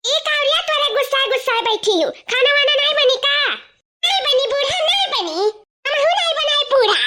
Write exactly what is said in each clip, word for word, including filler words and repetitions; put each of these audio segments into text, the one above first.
ई कावरिया तोरे गुस्सा गुस्सा बैठी हूँ, खाना वाना नहीं बनी का? नहीं बनी बूढ़ा, नहीं बनी। हमहू नहीं बनाए बूढ़ा।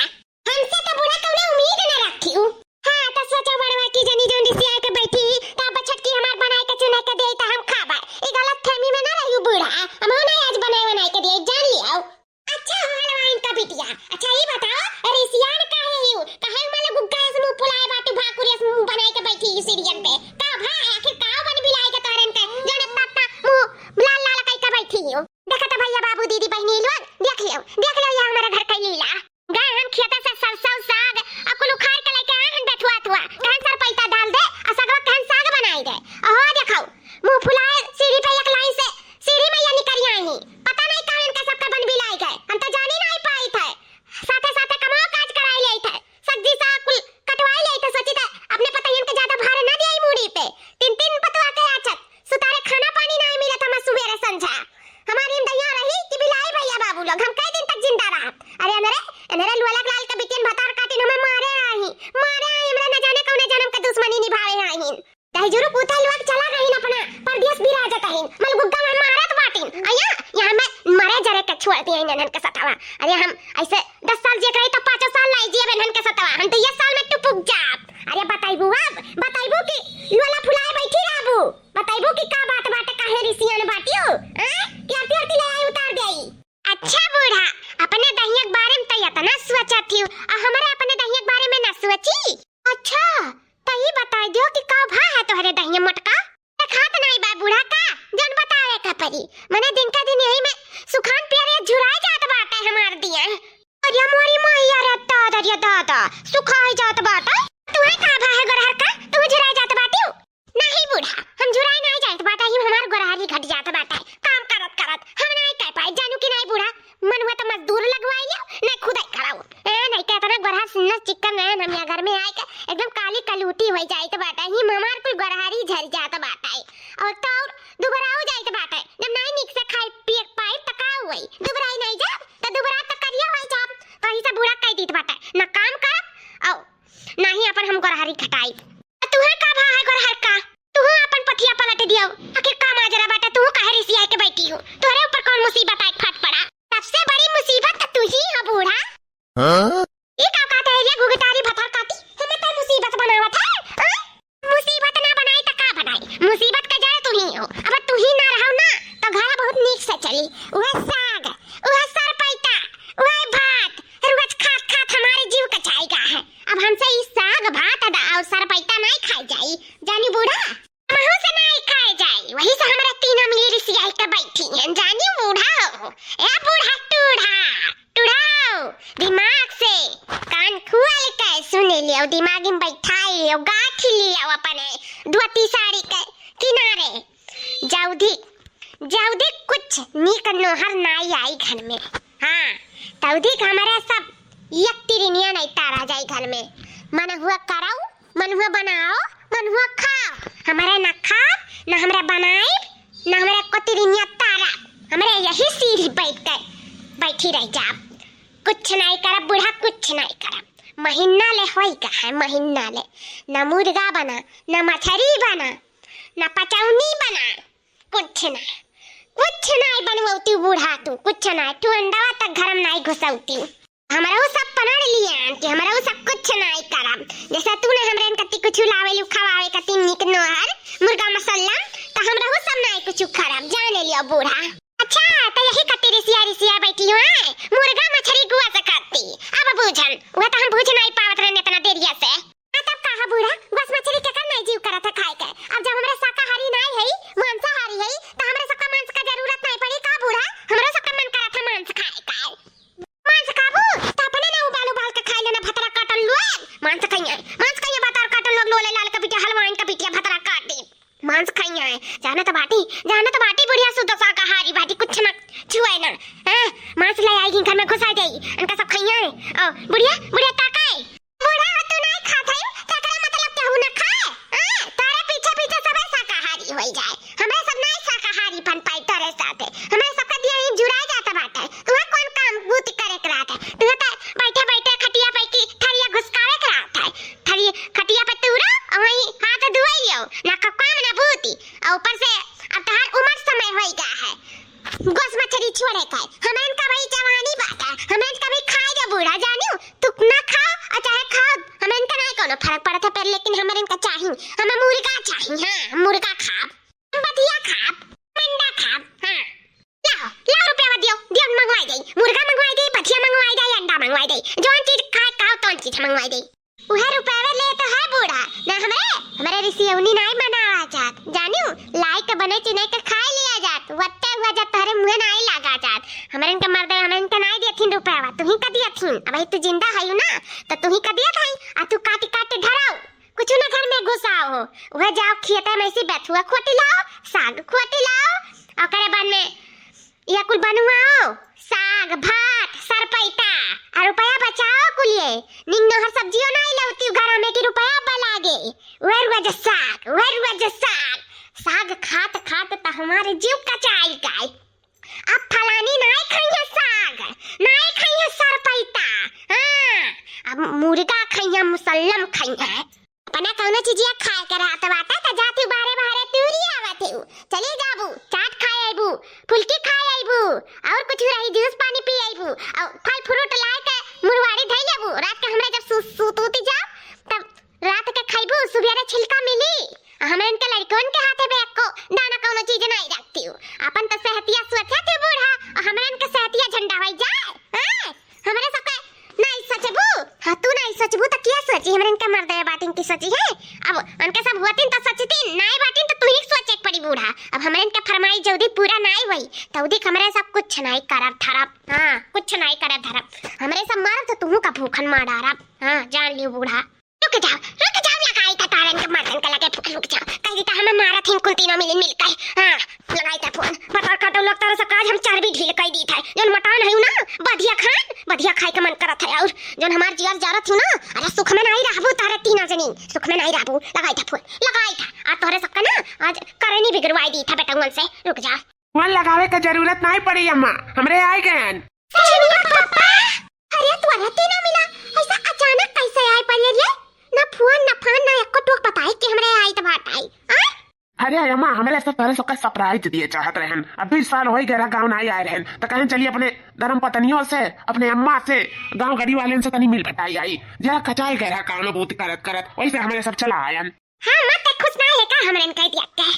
हमसे तो बूढ़ा कौनो उम्मीद न रखियो। हाँ, तो सोचो बड़वा की जनी जौन रिसिया के बैठी, तो अब छटकी हमार बनाए के चुनाए के दे, तो हम खाबा। ई गलत फहमी में ना रहियो बूढ़ा। हमहू नहीं आज बनाए बनाए के दे, जान लियो। अच्छा हो हलवाइन का बिटिया, अच्छा ई बताओ, रिसियान काहे हियो? काहे मन गुग्गा अस मुंह फुलाए बाटू, भाकुर अस मुंह बनाए के बैठी ही सीढ़ियन पे? का भा है? आखिर का बन बिलाई के तोहरन के, जौन इतना इतना मुंह लाल लाल कई के बैठी हियो? देखा तो भैया, बाबू, दीदी, बहिनी लोग, देख लियो, देख लियो, ये हमारे घर का लीला। गए हन खेते से सरसों, साग, और कुल उखाड़ के लेके आए हन बेथुआ थुआ। कहन सर पैता डाल दे, और सगवा कहन साग बनाई दे। और हो देखो, मुंह फुलाए सीढ़ी पे एक लाइन से, सीढ़ी में ये निकरी आई ही। पता नहीं कहाँ इनका सबका बन बिलाई गए, हम तो जानी नहीं पाई थे। साथे साथे कमाओ काज कराई ले थे, सब्जी साग कुल कटवाई ले थे, सोची थे अपने पतोहियन के ज्यादा भार ना दिया मूड़ी पे। तीन तीन पतवा के आछत सुतारे खाना पानी नहीं मिलत हमें सुबेरे संझा। हमारी इन दैया रही कि बिलाई भैया बाबू लोग, हम कई दिन तक जिंदा रहत। अरे अनरे, अनरे लोला लाल के बिटियन भतार काटिन हमें मारे आई, मारे आई, हमरा न जाने कौने जन्म के दुश्मनी निभावे आईन। दहिजुरु पूता लोग चला गईन अपना परदेस बिराजत आईन, मलगुग्गा में मारत बाटिन। अया, यहाँ में मरे जरे के छोड़ दिए इन्हन के सतवा। अरे हम ऐसे दस साल जियत रही तो पाँचों साल लाई जियब इन्हन के सतवा, हम तो ये साल में टुपुक जाब। अरे बताइबू अब, बताइबू कि लोला फुलाए बैठी रहबू? बताइबू कि का बात बाटे, काहे रिसियान बाटियो? हैं? कि आरती आरती ले आई उतार देई। अच्छा बूढ़ा, अपने दहिया के बारे में तो इतना सोचत हियो, आ हमारे अपने दहिया के बारे में ना सोची? अच्छा, तो ई बताई दियो कि का भा है तोहरे दहिया मोटका? देखात नहीं बा बूढ़ा का, जौन बतावे का परी। मने दिन का दिन यही में सुखान पियरे झुराए जात बाटे हमार दिया। अरे मोरी माई, अरे दादा, अरे दादा, सुखाए जात बाटे। तुहे का भा है गोरहर का, तू झुराए जात बाटियो? नहीं बूढ़ा, हम झुराए नहीं जाइत बाटा, ही हमार गोरहारी घट जात बाटा। काम करत करत हम नहीं कह पाए, जानू कि नहीं बूढ़ा, मन हुआ तो मजदूर लगवाई लियो, नहीं खुदाई कराओ। ए, नहीं के इतना गोरहार सुन्नर चिक्कन रहन, हम यहाँ घर में आए के एकदम काली कलूटी हो जाइत बाटा, ही हमार कुल गोरहारी झर जात बाटा। और तो और दुबराओ जाइत बाटा, जब नहीं निक से खाए पिए पाए तो का हुई, दुबराई नहीं जाब तो दुबरा तो करिया हो जाब। तो ही से बूढ़ा कह दीत बाटा, ना काम करब और ना ही अपन हम गोरहारी घटाई। तुहे का भा है गोरहर का? तुहू अपन पथिया पलट दियो। आखिर का माजरा बाटे, तुहू काहे रिसिया के बैठी हो? तोहरे ऊपर कौन मुसीबत आए फट पड़ा? सबसे बड़ी मुसीबत तो तू ही हो बूढ़ा। हाँ? ई का कहते है रे घुघटारी भथर काटी? हमें कोई मुसीबत बनावत है? हाँ? मुसीबत ना बनाई तो का बनाई? मुसीबत का जड़ तू ही हो। अब तू ही ना रहो ना तो घर बहुत नीक से चली। वह साग, वह सरपैता, वह भात, रोज खात खात हमारे जीव कचाई गा है। अब हमसे ई साग भात अदा और सरपैता नहीं खाई जाई, जानी बूढ़ा? हमहू से नहीं खाए जाई, वही से हमरा तीनों मिली रिसियाई के बैठी हैं, जानी बूढ़ा हो। ए बूढ़ा टूढ़ा, टूढ़ा हो, दिमाग से कान खोल के सुन लियो, दिमाग में बैठाई लियो, गांठ लियो अपने धोती साड़ी के किनारे। जल्दी, जल्दी कुछ नीक नोहर नाई आई घर में। हाँ, तौदी हमारे सब एक तिरिनिया नहीं तारा जाई घर में। मन हुआ कराऊ, मन हुआ बनाओ, मन हुआ खाओ। हमारे ना खाब, ना हमरा बनाइब, ना हमरा को तिरिनिया तारा। हमरे यही सीढ़ी बैठ के बैठी रह जाब। कुछ नहीं करब बूढ़ा, कुछ नहीं करब। महीना ले होई का है, महीना ले। ना मुर्गा बना, ना मछरी बना, ना पचौनी बना। कुछ ना, कुछ ना बनवती बूढ़ा तू, कुछ ना। तू अंडवा तक घर में नहीं घुसौती। हमरहू सब पनड़ लियान कि हमरहू सब कुछ नाई करब। जैसे तू ने हमरे कत्ती कुछ लावे लू खवावे कत्ती निक नोहर, मुर्गा मसल्ला, त हमरहू सब नाई कुछ करब, जाने लियो बूढ़ा। अच्छा, त यही कत्ती रिसिया रिसिया बैठी हुआ है, मुर्गा मछरी गुआ से खाती। अब बूझन, वह त हम बूझ नाई पावत रहने इतना देरिया से। हाँ, तब कहा बूढ़ा, गुआ से मछरी केकर नाई जीव करत है खाए के? अब जब हमरे शाकाहारी नाई है, मांसाहारी है, त हमरे सबका मांस का जरूरत नाई पड़ी का बूढ़ा? हमरो सबका मन करत है मांस खाए का। मांस खाबू? त अपने ना उबाल उबाल के खाई लेना, भतरा काटन लोग। मांस खइया, मांस खइया, भतरा काटन लोग, लोले लाल के बिटिया, हलवान के बिटिया, भतरा काट दे। मांस खइया है, जाना तो बाटी, जाना तो बाटी, बुढ़िया शुद्ध शाकाहारी बाटी, कुछ ना छुए ना। हैं? मांस ले आई घर में घुसा जाई, इनका सब खइया है। ओ, बुढ़िया, बुढ़िया ताका है। बूढ़ा हो तू नहीं खात है, त एकरा मतलब केहू ना खाए? हैं? तारे पीछे पीछे सबे शाकाहारी होई जाए। हमरे सब नाई शाकाहारी बन पाई तोरे साथे। हमरे सबका दिया ही जुड़ा जात बाटे। तुहे कौन काम बूत करे के रहत है? तुहे त बैठे बैठे खटिया पे की थरिया घुसकावे के रहत है। थरी-, खटिया पे तूरो, और वहीं हाथ धुआई लियो। ना क-, काम ना बूती। और ऊपर से अब तहार थोड़े खाए, हमरन का भाई जवानी बाटे, हमरन का भी खाए दे बूढ़ा, जानियो, तू ना खाओ और चाहे खाओ, हमरन का नाहीं कौनो फर्क पड़त है, पर लेकिन हमरन का चाही, हमें मुर्गा चाही, हाँ, मुर्गा खाब, बधिया खाब, अंडा खाब, हाँ। लाओ, लाओ रुपया दियो, दियो मंगवाई दे, मुर्गा मंगवाई दे, बधिया मंगवाई दे, अंडा मंगवाई दे, जौन चीज खाए खाओ तौन चीज मंगवाई दे। उहे रुपया ले तो है बूढ़ा, ना हमरे, हमरे रिसियौनी नाई बनावा जात, जानियो, लाई के बने चिने के खाए लिया जात, वत्ते हुआ जात तोहरे मुँहे नाई लागा जात। हमरन के मर्दे हमरन के नाई दियथिन रुपया, तुही का दियथिन, अब तू जिंदा हयू ना, तो तुही का दियत हई, आ तू काटी काटी धराओ, कुछ ना घर में घुसाओ हो, उहे जाओ खेते में से बथुआ खोटी लाओ, साग खोटी लाओ, ओकरे बाद में या कुल बनवाओ, साग, भात, सरपैता, आ रुपया बचाओ कुल ये। निक नोहर सब्जियो नाई लौती घर में कि रुपया बलागे। वह रुआ जे साग, वह रुआ जे साग। साग खात खात त हमारे जीव कचाई गए। अब फलानी नाई खइहे साग, नाई खइहे सरपैता। हाँ, अब मुर्गा खइहे, मुसल्लम खइहे। अपना कौनो चीजिया खाए के रहत बाटे, त जात हू बाहरे बाहरे टूरी आवत हू। चली जाबू, चाट खाए अइबू, फुलकी खाए अइबू, और कुछ रही जूस पानी पी अइबू, और फल फ्रूट लाए के मुरवाड़ी धई लेबू। रात के हमरे जब सू-, सूत उती जाओ, तब रात के खइबू, सुबेरे छिलका मिली। आ हमरे इनके लड़कन के हाथे में एको दाना कौनो चीज नाई रखती हू। अपन तो सेहतिया सोचत हू बूढ़ा, और हमरे इनके सेहतिया झंडा होई जाए। हाँ? हमरे सबके नाई सोचबू? हाँ, तू नाई सोचबू त किया सोची? हमरे इनके मर्दे बाटिन की सोची है? अब उनके सब होतिन त सोचतिन, नाई बाटिन त तुही के सोचे के पड़ी बूढ़ा। अब हमरे इनके फरमाइश जल्दी पूरा नाई होई, तौदी हमरे सब कुछ नाई करब धरब। हाँ, कुछ नाई करब धरब। हमरे सब मरब त तुहू का भूखन मार डारब। हाँ, जान लियो बूढ़ा। रुक जाओ, रुक जाओ, लगाई था तारन के मर्दन के लगे, रुक जाओ। कह दी था हमें मारत हैं कुल तीनों मिली मिलकर। हाँ, लगाई था फोन। बता काटो लोग तारा से काज हम चर्बी ढील कर दी था। जौन मटान है ना, बधिया खान, बधिया खाए के मन करत है। और जौन हमार जियर जारत हूँ ना, अरे सुख में नाई रहबू तारे तीनों जनी, सुख में नाई रहबू। लगाई था फोन, लगाई था। आ तोहरे सबका ना आज करनी बिगड़वाई दी था बेटउन से। रुक जा। फोन लगावे के जरूरत नाई पड़ी अम्मा, हमरे आए गए हैं। सचमुच पापा? अरे तोहरे तीनों मिला, ऐसा अचानक कैसे आए पड़े रे? ना फोन, ना फान, ना एको टोक बताई कि हमरे आई तो बात आई। आ? अरे अम्मा, हमरे सब तोहरे सबका सरप्राइज दिए चाहत रहन। अब दुई साल होई गए रहा गाँव नाई आए रहन, तो कहें चलिए अपने धर्म पत्नियों से, अपने अम्मा से, गाँव गड़ी वालेन से तनी मिल भटाई आई। जरा कचाई गए रहा काम बहुत करत करत, वैसे हमरे सब चला आयन। हाँ, अम्मा ते खुश ना है का हमरन कह दिया के?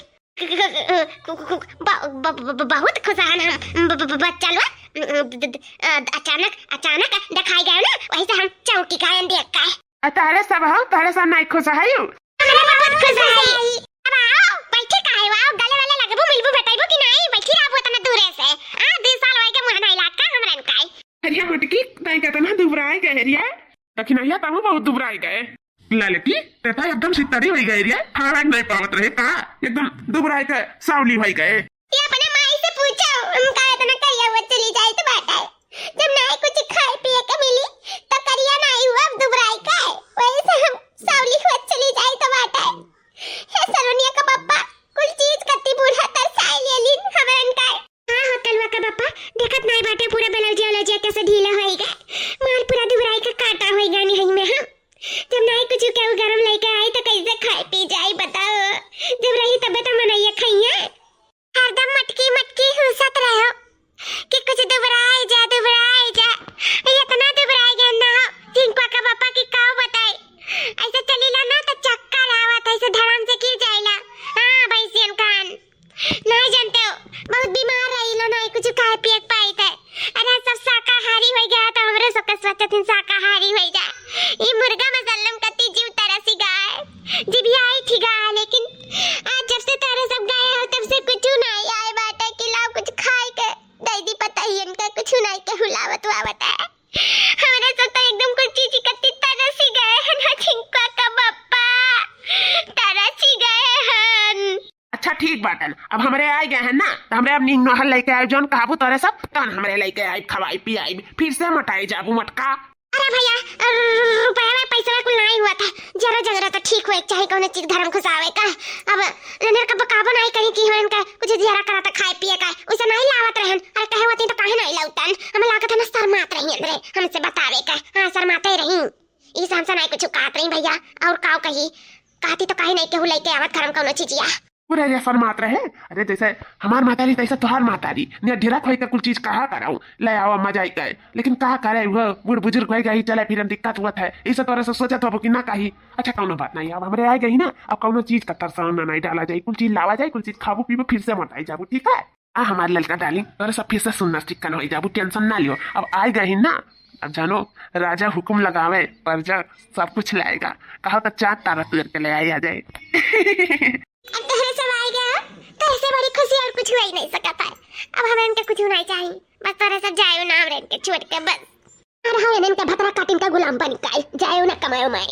ब-, ब-, ब-, ब-, बहुत खुश हन हम, ब-, ब-, ब-, बच्चा लोग, द-, द-, द-, अ, अचानक, अचानक दिखाई गए ना, वही से हम चौंकी गए देख के। आ, तहरे सब हो, तहरे सब नाई खुश है यू। हमरे बहुत खुश है। अब आओ, बैठी काहे हो? आओ, गले वाले लगबू, मिलबू, भेटाइबू कि नाई? बैठी रहबू इतना दूरे से। आ, दू साल होए के मुँह नाई लाग का हमरन का। अरे मोटकी, तैं कितना दुबराए गए रे? दखिनैया, तहूँ बहुत दुबराए गए। ललकी, ते तो एकदम सितरी होई गए रे, खाना नहीं पावत रहे का? एकदम दुबराए के सावली होई गए। ये अपने माई से पूछो, हम का इतना करिया हुआ चली जाए तो बात है। जब नहीं कुछ खाए पिए के मिली, तो करिया नहीं हुआ, अब दुबराए का है। वही से हम सावली हुआ चली जाए तो बात है। हे सलोनिया का पप्पा, कुल चीज कत्ती बूढ़ा तरसाए लेलिन हमरन का। हाँ, होटलवा का बापा, देखत नाई बाटे पूरा ब्लाउजिया उलाउजिया कैसे ढीला होई गए। माल पूरा दुबराई के काटा होई गए निहई में हम। जब नाई कुछ केहू गरम लेके आई तो कैसे खाए पी जाई बताओ? जब रही तबे तो मनैया खाइए। हरदम मटकी मटकी हुसत रहो कि कुछ दुबराए जा, दुबराए जा। ये इतना दुबराए गए ना हो, झिंकुआ का बापा की काऊ बताई। ऐसे चलीला ना तो चक्कर आवत, ऐसे धड़म से गिर जाइला। हाँ, भैंसियन कान। नहीं जानते हो, बहुत बीमार रही लो, नहीं कुछ खाए पिए के पाई थे। अरे सब शाकाहारी हो गया तो हमरे सबके सोचत हिन शाकाहारी हो जाए। ई मुर्गा मसल्लम कत्ती जीव तरसी गए, जीव आई थी गए, लेकिन आज जब से तारे सब गए हो तब से कुछ नहीं आए बाटे कि लाओ कुछ खाए के। दीदी पता ही इनका कुछ नहीं के हुलावत हुआ बताए। हमरे सब तो एकदम कुछ चीज कत्ती तरसी गए हन, झिंकुआ का बापा तरसी गए हन। अच्छा ठीक बाटन, अब हमरे आए गए हैं ना, तो हमरे अब नीक नोहर लेके आए, जौन कहबू तोरे सब, तौन हमरे लेके आए, खवाई पियाई, फिर से मोटाई जाबू मोटका। अरे भैया, रु-, रु-, रुपया में पैसा में कुल नहीं हुआ था, जरा जरा तो ठीक हुए, चाहे कौनो चीज धर्म खुशावे का। अब ननर का बकाबो नहीं कहीं कि हम इनका कुछ जरा करा था खाए पिए का, उसे नहीं लावत रहन। अरे कहे होती तो काहे नहीं लाउतन, हमें लागत है ना शर्मात रही अंदरे हमसे बतावे का। हाँ, शर्माते रही। ई से हमसे नहीं कुछ कहत रही भैया, और काव कही, कहती तो काहे नहीं केहू लेके आवत धर्म कौनो चीजिया। पूरा रे शर्मात रहे। अरे जैसे हमार महतारी तैसे तोहार महतारी, ने ढेरा खोई के कुल चीज कहा कराऊ, ले आवा मजा आई गए। लेकिन का करे, वो बूढ़ बुजुर्ग होई गई, चले फिरन दिक्कत हुआ है, इसे तोरे से सोचत हबो कि ना कही। अच्छा कौनो बात नहीं, अब हमरे आए गई ना, अब कौनो चीज का तरसाना नहीं डाला जाए, कुल चीज लावा जाए, कुल चीज खाबू पीबू, फिर से मोटाई जाबू, ठीक है? आ हमार ललका डार्लिंग, तोरे सब फिर से सुन्नर चिक्कन होई जाबू, टेंशन ना लियो। अब आए गई ना, अब जानो, राजा हुकुम लगावे, प्रजा सब कुछ लाएगा। कहा तो चांद तारा तुर के ले आई आ जाए। अब तोहरे सब आए गया, तोहरे से बड़ी खुशी और कुछ हो ही नहीं सकता है। अब हमें इनके कुछ नहीं चाहिए, बस तोहरे सब जाए ना, हमरे इनके छोड़ के बस। अरे हाँ, इनके भतरा काटिन का गुलाम बन गए, जाए ना कमाए उमाए।